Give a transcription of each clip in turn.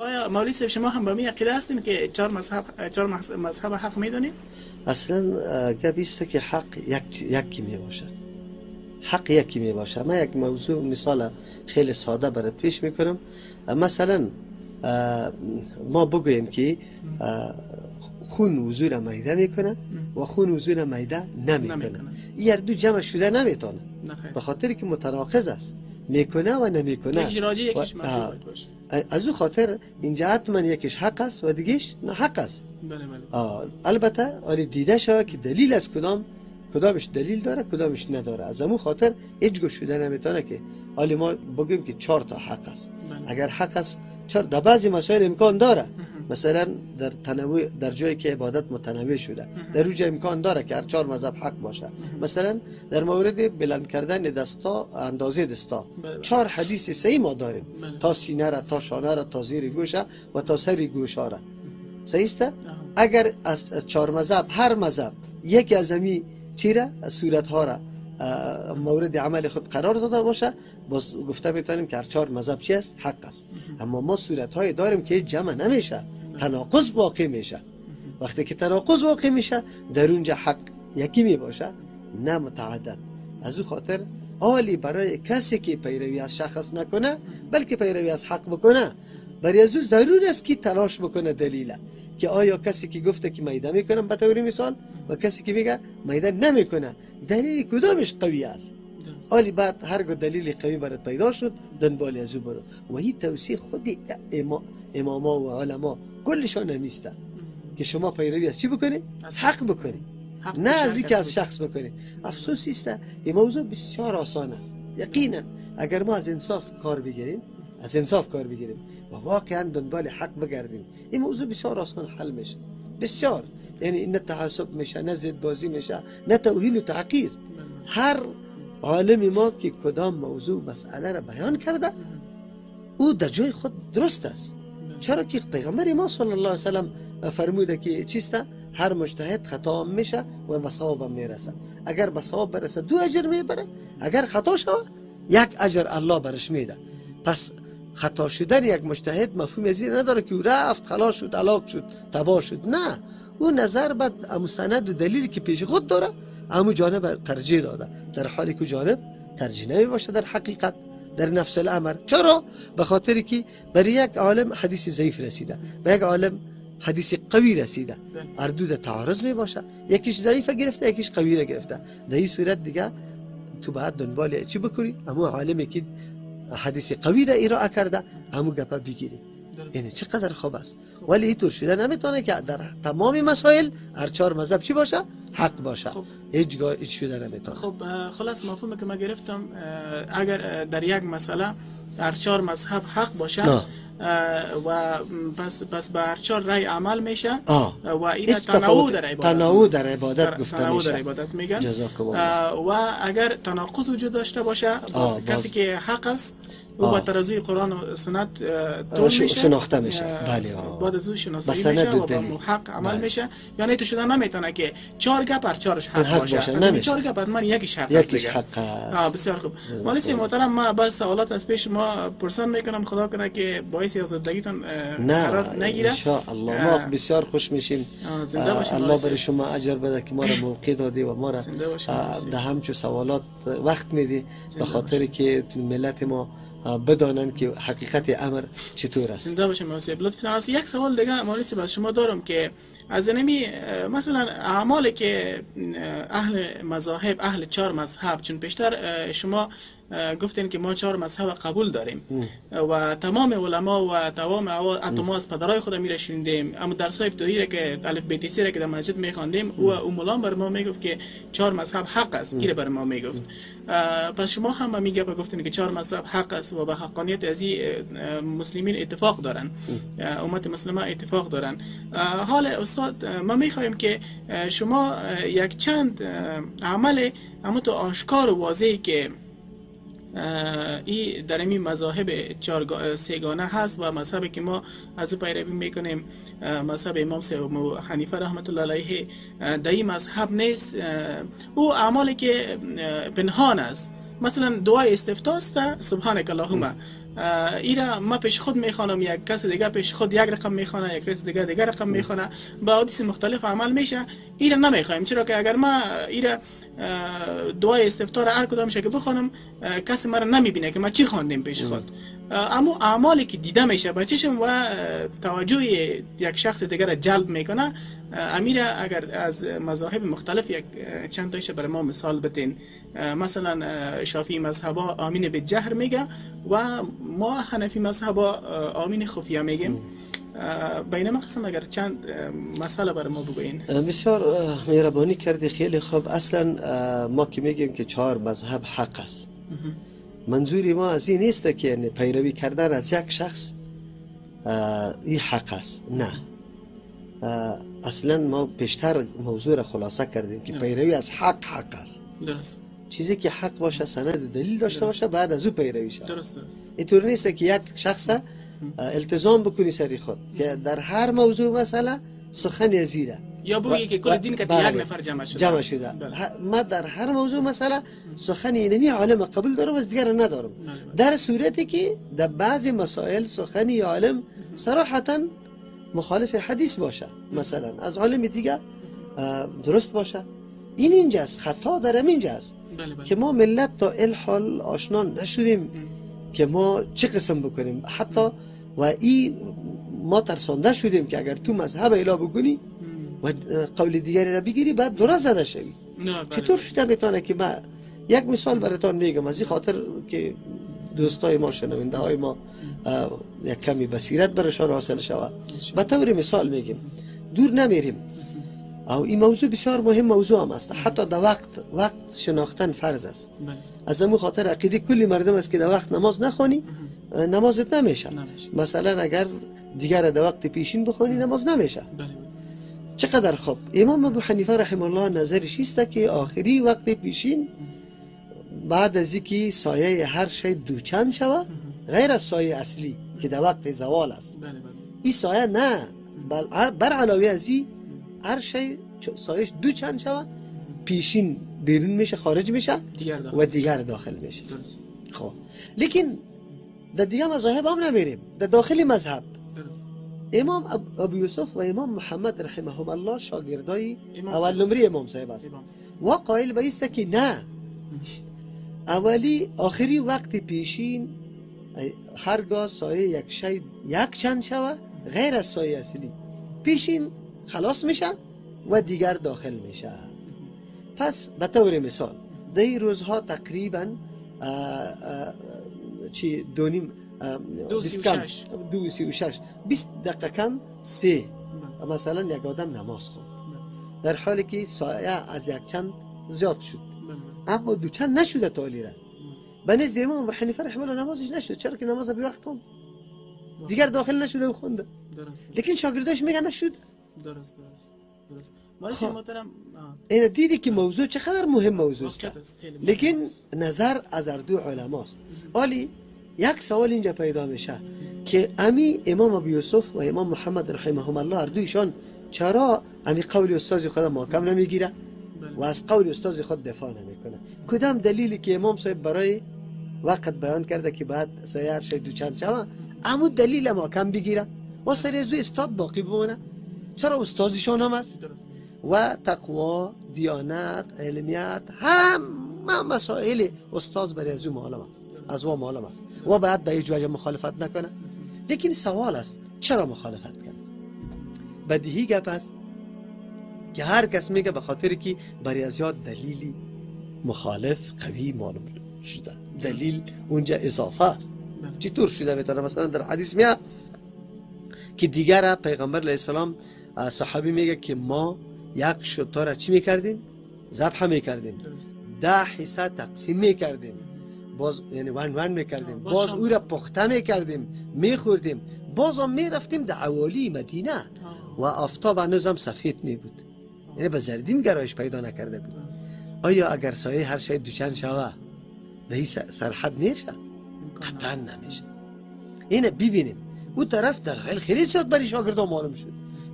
آیا مولوی صاحب شما هم به می عقیده هستین که چهار مذهب حق میدونید؟ اصلا گپ است که حق یکی می باشه. حق یکی می باشه. من یک موضوع مثال خیلی ساده برات پیش میکنم. مثلا ما بگوییم که خون وضو را میده میکنه و خون وضو را میده نمیکنه. این دو جمع شده نمیتونه، به خاطر که متناقض است، میکنه و نمیکنه. یکیش باشه. از او خاطر اینجا حتما یکیش حق است و دیگهش نه حق است. بله بله. البته آلی دیده شود که دلیل از کدامش دلیل داره کدامش نداره. از امو خاطر هیچ شده نمیتونه که آلی ما بگیم که 4 تا حق است. بله. اگر حق است 4 در بعضی مسائل امکان داره، مثلا در تنوع، در جایی که عبادت متنوع شده در اونجا امکان داره که هر 4 مذهب حق باشه. مثلا در مورد بلند کردن دستا، اندازه دستا، 4 حدیث صحیح ما داریم، تا سینه را، تا شانه را، تا زیر گوشه و تا سر گوشه را. صحیح است؟ اگر از 4 مذهب هر مذهب یکی از همی چی را، صورت ها را مورد عمل خود قرار داده باشه، باز گفته میتونیم که هر 4 مذهب چی است؟ حق است. اما ما صورت های داریم که جمع نمیشه، تناقض واقع میشه. وقتی که تناقض واقع میشه در اونجا حق یکی میباشه نه متعدد. از او خاطر عالی برای کسی که پیروی از شخص نکنه بلکه پیروی از حق بکنه، برای از او ضرور است که تلاش بکنه دلیله که آیا کسی که گفته که میده میکنم به طور مثال و کسی که میگه میده نمیکنه، دلیل کدامش قوی است؟ آلی بعد هرگاه دلیل قوی برات پیدا شد دنبال از او برو. و این توصیه خود اماما و علما کلشان نمیسته که شما پیروی از چی بکنی؟ حق بکنی، نه از اینکه از شخص بکنی. افسوس است این موضوع بسیار آسان است. یقینا اگر ما از انصاف کار بگیریم، از انصاف کار بگیریم و واقعا دنبال حق بگردیم، این موضوع بسیار آسان حل میشه. بسیار، یعنی نه تعصب میشه، نه ضد بازی میشه، نه توهین و تعقیر. هر عالم ما که کدام موضوع مسئله را بیان کرده او در جای خود درست است. چرا که پیغمبر ما صلی الله علیه و سلم فرموده که چیست؟ هر مجتهد خطا میشه و به صواب میرسه. اگر به صواب برسه 2 اجر میبره، اگر خطا شود 1 اجر الله برش میده. پس خطا شدن یک مجتهد مفهوم از این نداره که او رفت خلاص شد، هلاک شد، تباه شد. نه، او نظر به امو سند و دلیلی که پیش خود داره امو جانب ترجیح داده، در حالی که جانب ترجیح نمی باشه در حقیقت، در نفس الامر. چرا؟ به خاطر که برای یک عالم حدیث ضعیف رسیده، به یک عالم حدیث قوی رسیده، هر دو در تعارض می باشه، یکیش ضعیف گرفته یکیش قوی را گرفته. در این صورت دیگه تو باید دنبال چی بکنی؟ امو عالمی که حدیث قوی را ارائه کرده همو گپا بگیری. یعنی چقدر خوب است. ولی اینطور شده نمیتونه که در تمام مسائل هر 4 مذهب چی باشه؟ حق باشه. هیچگاه هیچ شده نمیتونه. خب خلاص مفهومی که من گرفتم، اگر در یک مسئله هر 4 مذهب حق باشه و پس به هر 4 رای عمل میشه و این تنوع در عبادت، تنوع در عبادت گفته میشه، در عبادت میگن. و اگر تناقض وجود داشته باشه باز کسی که حق است او با ترازوی قرآن و سنت طول میشه، شناخته میشه. بله، بعد از او شناسایی میشه و با حق عمل میشه. یعنی تو شده نمیتونه که 4 گپ هر 4ش حق باشه. از 4 گپ حتما یکیش حق است، یکیش حق است. بسیار خوب. مولوی محترم، ما بعض سوالات از پیش ما پرسان میکنم، خدا کنه که باعث آزادگیتون قرار نگیره ان شاء الله. ما بسیار خوش میشیم. زنده باشین. الله برای شما اجر بده که ما را موقع دادی و ما را در همچو سوالات وقت میدی، به خاطر که ملت ما بدانند که حقیقت امر چطور است. زنده باشین مولوی صاحب، لطف دارین. یک سوال دیگه مولوی صاحب از شما دارم که از نمی مثلا اعمالی که اهل مذاهب، اهل 4 مذهب، چون پیشتر شما گفتین که ما 4 مذهب قبول داریم و تمام علما و تمام اتما از پدرای خود میره شنیدیم، اما درس های ابتدایی را که الف ب ت سی را که در مسجد میخواندیم او مولا بر ما میگفت که 4 مذهب حق است، ایره بر ما میگفت. پس شما هم میگه گفتین که 4 مذهب حق است و به حقانیت از مسلمین اتفاق دارن، امت مسلمه اتفاق دارن. حال استاد ما میخوایم که شما یک چند عمل اما تو آشکار و واضحی که ای در این مذاهب سه‌گانه هست و مذهبی که ما از او پیروی میکنیم مذهب امام ابو حنیفه رحمت الله علیه در این مذهب نیست. او اعمالی که پنهان است، مثلا دعای استفتاء است، سبحانك اللهم، ایرا ما پیش خود میخوانم، یک کس دیگه پیش خود یک رقم میخوانه، یک کس دیگه دیگه رقم میخوانه، با حدیث مختلف عمل میشه. ایرا نمیخوایم، چرا که اگر ما ایرا دعای استفتار هر کدامش که بخوانم کسی مرا نمیبینه که ما چی خواندیم پیش خود. اما اعمالی که دیده میشه با چشم و توجه یک شخص دیگر را جلب میکنه، امیره اگر از مذاهب مختلف یک چند تایش برای ما مثال بتین. مثلا شافعی مذهبا آمین به جهر میگه و ما حنفی مذهبا آمین خفیه میگیم. بین قسم اگر چند مسئله برای ما بگوین. بسیار مهربانی کردی، خیلی خوب. اصلا ما که میگیم که چهار مذهب حق است، منظوری ما از این نیست که یعنی پیروی کردن از یک شخص این حق است، نه. اصلا ما پیشتر موضوع را خلاصه کردیم که پیروی از حق حق است. درست. چیزی که حق باشه، سند دلیل داشته باشه، بعد از او پیروی شود. درست. اینطور نیست که یک شخص التزام بکنی سری خود که در هر موضوع مثلا سخن ازیره یا بگی که کل دین که یک نفر جمع شده. ما در هر موضوع مثلا سخن اینمی عالم قبول دارم از دیگر ندارم. در صورتی که در بعضی مسائل سخن عالم صراحتا مخالف حدیث باشه، مثلا از عالم دیگه درست باشه، این اینجاست، خطا در اینجاست که ما ملت تا الحال آشنا نشدیم که ما چه قسم بکنیم. حتی و این ما ترسانده شدیم که اگر تو مذهب اله بکنی و قول دیگری را بگیری بعد درست زده شوی. چطور شده میتونه که ما یک مثال براتان میگم، از این خاطر که دوستای ما شنونده های ما یک کمی بصیرت برشان حاصل شود، به طور مثال میگیم، دور نمیریم. او این موضوع بسیار مهم موضوع هم است. حتی در وقت شناختن فرض است. از همون خاطر عقیده کلی مردم است که در وقت نماز نخوانی نمازت نمیشه. مثلا اگر دیگر در وقت پیشین بخوانی نماز نمیشه. چقدر خوب امام ابو حنیفه رحمه الله نظرش است که آخری وقت پیشین بعد از اینکه سایه هر شی دوچند شود غیر از سایه اصلی که در وقت زوال است، این سایه نه، بل بر علاوه از این هر شی سایش دو چند شود پیشین بیرون میشه، خارج میشه و دیگر داخل میشه. خب لیکن در دیگر مذاهب هم نمیریم، در داخل مذهب درست. امام ابو یوسف و امام محمد رحمهم الله شاگردای اول نمری امام صاحب است و قائل به است که نه، اولی آخری وقت پیشین هرگاه سایه یک شی یک چند شود غیر از سایه اصلی پیشین خلاص میشه و دیگر داخل میشه. پس به طور مثال در این روزها تقریبا چی دونیم 2:36 20 دقیقه کم 3 مثلا یک آدم نماز خوند در حالی که سایه از یک چند زیاد شد اما دو چند نشده تالی را. به نزد امام ابو حنیفه رحمه الله نمازش نشد، چرا که نماز به وقت خوند دیگر داخل نشده و خونده. لیکن شاگرداش میگن نشد. درست. محترم این دیدی که موضوع چقدر مهم موضوع است، لیکن نظر از هر دو علماست. ولی یک سوال اینجا پیدا میشه که امی امام ابو یوسف و امام محمد رحمهم الله هر دویشان چرا امی قول استاد خود محکم نمیگیره و از قول استاد خود دفاع نمیکنه؟ کدام دلیلی که امام صاحب برای وقت بیان کرده که بعد سایه هر شی دوچند شوه، امو دلیل محکم بگیره و سر از دو استاد باقی بمونه؟ چرا استادشان هم است و تقوا، دیانت، علمیت، همه مسائل استاد برای از او معلم است، از او معلم است و بعد به هیچ وجه مخالفت نکنه. لیکن سوال است چرا مخالفت کرد؟ بدیهی گپ است که هر کس میگه به خاطر که برای از یاد دلیلی مخالف قوی معلوم شده، دلیل اونجا اضافه است. چطور شده میتونه؟ مثلا در حدیث میاد که دیگر پیغمبر علیه السلام صحابی میگه که ما یک شتر چی میکردیم؟ ذبح میکردیم، 10 حصه تقسیم میکردیم، باز یعنی ون ون میکردیم، باز او را پخته میکردیم میخوردیم، باز هم میرفتیم در حوالی مدینه و آفتاب هنوز هم سفید میبود، یعنی به زردیم گرایش پیدا نکرده بود. آیا اگر سایه هر شی دوچند شوه در این سرحد میشه؟ قطعا نمیشه. اینه ببینیم او طرف در حال خیلی زیاد برای شاگردان معلوم شد،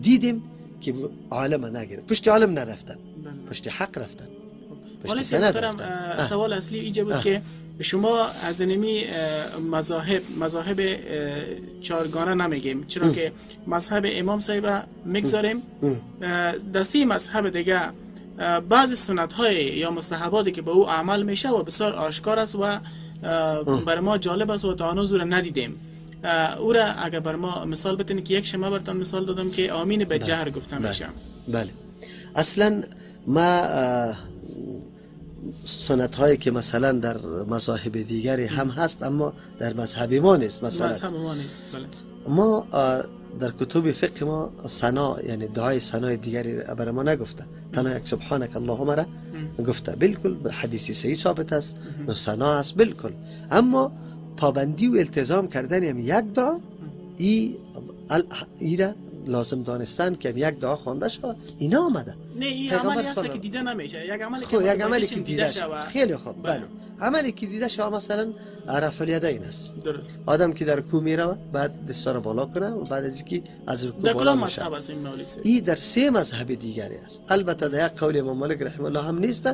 دیدیم که عالم نگیره، پشت عالم نرفتن، پشت حق رفتن. پشت سند رفتن. سوال اصلی اینجا بود که شما از اینمی مذاهب چهارگانه نمیگیم، چرا که مذهب امام صاحب میگذاریم، دستی مذهب دیگه بعضی سنت های یا مستحباتی که به او عمل میشه و بسیار آشکار است و بر ما جالب است و تا هنوز او را ندیدیم، او را اگر بر ما مثال بتونی که یک شما براتون مثال دادم که آمین به جهر گفته میشه. بله اصلا ما سنت هایی که مثلا در مذاهب دیگری هم هست اما در مذهب ما نیست، مثلا مذهب ما نیست. بله. ما در کتب فقه ما ثنا، یعنی دعای ثنای دیگری برای ما نگفته، تنها یک سبحانک اللهم را گفته، بالکل حدیثی صحیح ثابت است، ثنا است بالکل. اما پابندی و التزام کردن هم یک دعا ای را لازم دانستن که یک دعا خوانده شود، اینا آمده. نه این عملی هست که دیده نمیشه، یک عملی که یک عملی که دیده شود. خیلی خوب، بله. عملی که دیده شود مثلا رفع الیدین است. درست. آدم که در رکوع میره بعد دستا را بالا کنه و بعد از اینکه از رکوع بالا میشه. در کدام مذهب است این مولوی؟ این در سه مذهب دیگری است. البته در یک قول امام مالک رحمه الله هم نیست،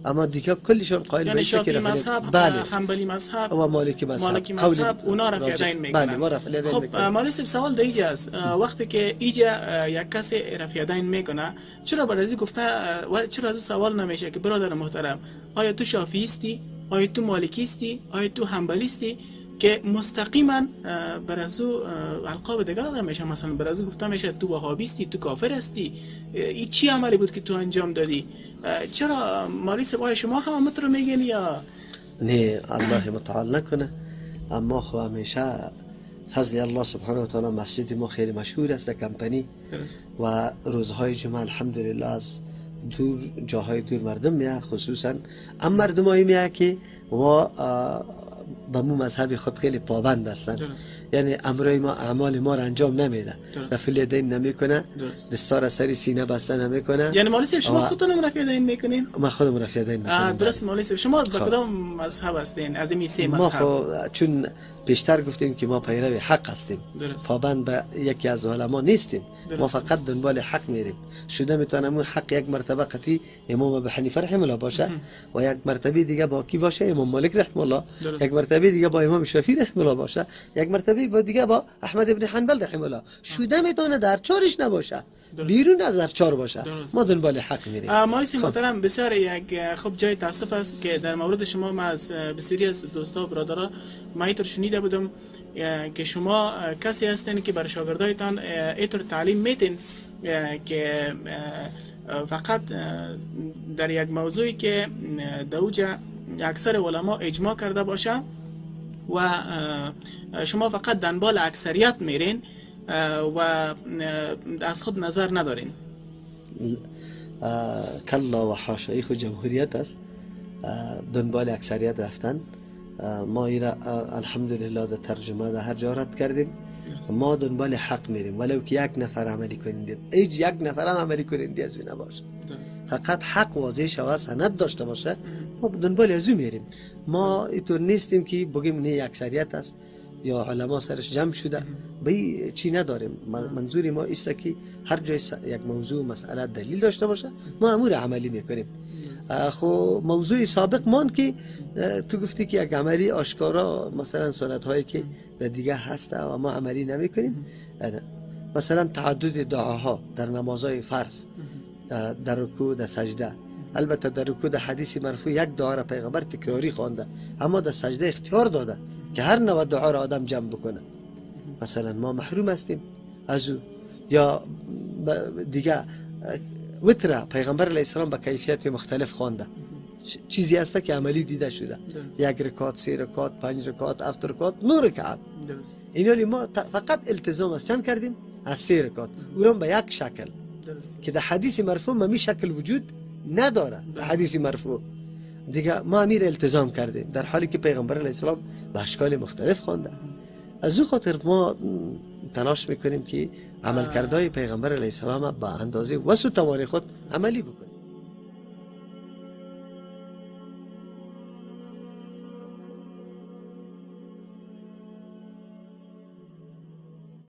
اما دیگه کلشون قائل یعنی شافعی مذهب، بله، حنبلی مذهب و مالکی مذهب، اونا رفع الیدین میکنن. بله، ما رفع الیدین خب مولوی صاحب سوال دیگه است، وقتی که ایجا یک کسی رفع الیدین میکنه چرا برای گفته، چرا از سوال نمیشه که برادر محترم آیا تو شافعی هستی، آیا تو مالکی هستی، آیا تو حنبلی هستی، که مستقیما بر از او القاب دیگه داده میشه. مثلا بر از او گفته میشه تو وهابی هستی، تو کافر هستی، این چی عملی بود که تو انجام دادی؟ چرا مالی صاحب شما هم همت رو میگین یا نه؟ الله متعال نکنه، اما خو همیشه فضل الله سبحانه و تعالی مسجد ما خیلی مشهور است در کمپنی و روزهای جمعه الحمدلله از دور جاهای دور مردم میاد، خصوصا ام مردمایی میاد که و به مو مذهب خود خیلی پابند هستند، یعنی امرای ما اعمال ما را انجام نمیده، رفع الیدین نمیکنه، دستار سری سینه بسته نمیکنه. یعنی مولوی صاحب شما خودتون رفع الیدین میکنین؟ ما خودم رفع الیدین میکنم. درست. مولوی صاحب شما به کدام مذهب هستین از این سه مذهب؟ ما خو چون پیشتر گفتیم که ما پیرو حق هستیم، پابند به یکی از علما نیستیم، ما فقط دنبال حق میریم. شده میتونم اون حق یک مرتبه قطعی امام ابو حنیفه رحمه الله باشه و یک مرتبه دیگه با کی باشه؟ امام مالک رحمه الله، یک مرتبه دیگه با امام شافعی رحمه الله باشه، یک مرتبه با دیگه با احمد ابن حنبل رحمه الله. شده میتونه در چارش نباشه، بیرون از چهار باشه. ما دنبال حق میریم. ماریس محترم، بسیار یک خب جای تاسف است که در مورد شما ما از بسیاری از دوستا و برادرها ما اینطور شنیده بودم که شما کسی هستین که بر شاگردایتان اینطور تعلیم میتین که فقط در یک موضوعی که در اوجه اکثر علما اجماع کرده باشه و شما فقط دنبال اکثریت میرین و از خود نظر ندارین. کلا و حاشا، ای خود جمهوریت است دنبال اکثریت رفتن. ما ایرا الحمدلله در ترجمه در هر جا رد کردیم. ما دنبال حق میریم، ولو که یک نفر عملی کنید، هیچ یک نفر هم عملی کنید از او نباشه، فقط حق واضح شوه، سند داشته باشه، ما دنبال از او میریم. ما اینطور نیستیم که بگیم نه اکثریت است یا علما سرش جمع شده، به چی نداریم. منظور ما ایست که هر جای یک موضوع مسئله دلیل داشته باشه ما امور عملی میکنیم. خب موضوع سابق ماند که تو گفتی که یک عملی آشکارا مثلا سنت هایی که در دیگه هست و ما عملی نمیکنیم، مثلا تعدد دعاها در نمازهای فرض، در رکوع، در سجده. البته در رکوع در حدیث مرفوع یک دعا را پیغمبر تکراری خوانده، اما در سجده اختیار داده که هر نوع دعا را آدم جمع بکنه. مثلا ما محروم هستیم از او. یا دیگه وتر پیغمبر علیه السلام به کیفیت مختلف خوانده، چیزی هست که عملی دیده شده، یک رکعت، سه رکعت، پنج رکعت، هفت رکعت، 9 رکعت. اینا ما فقط التزام از چند کردیم؟ از سه رکعت، اونم به یک شکل که در حدیث مرفوع می شکل وجود نداره. در حدیث مرفوع دیگه ما امیر التزام کردیم، در حالی که پیغمبر علیه السلام به اشکال مختلف خوانده. از او خاطر ما تلاش میکنیم که عملکردهای پیغمبر علیه السلام به اندازه وسع و توان خود عملی بکنیم.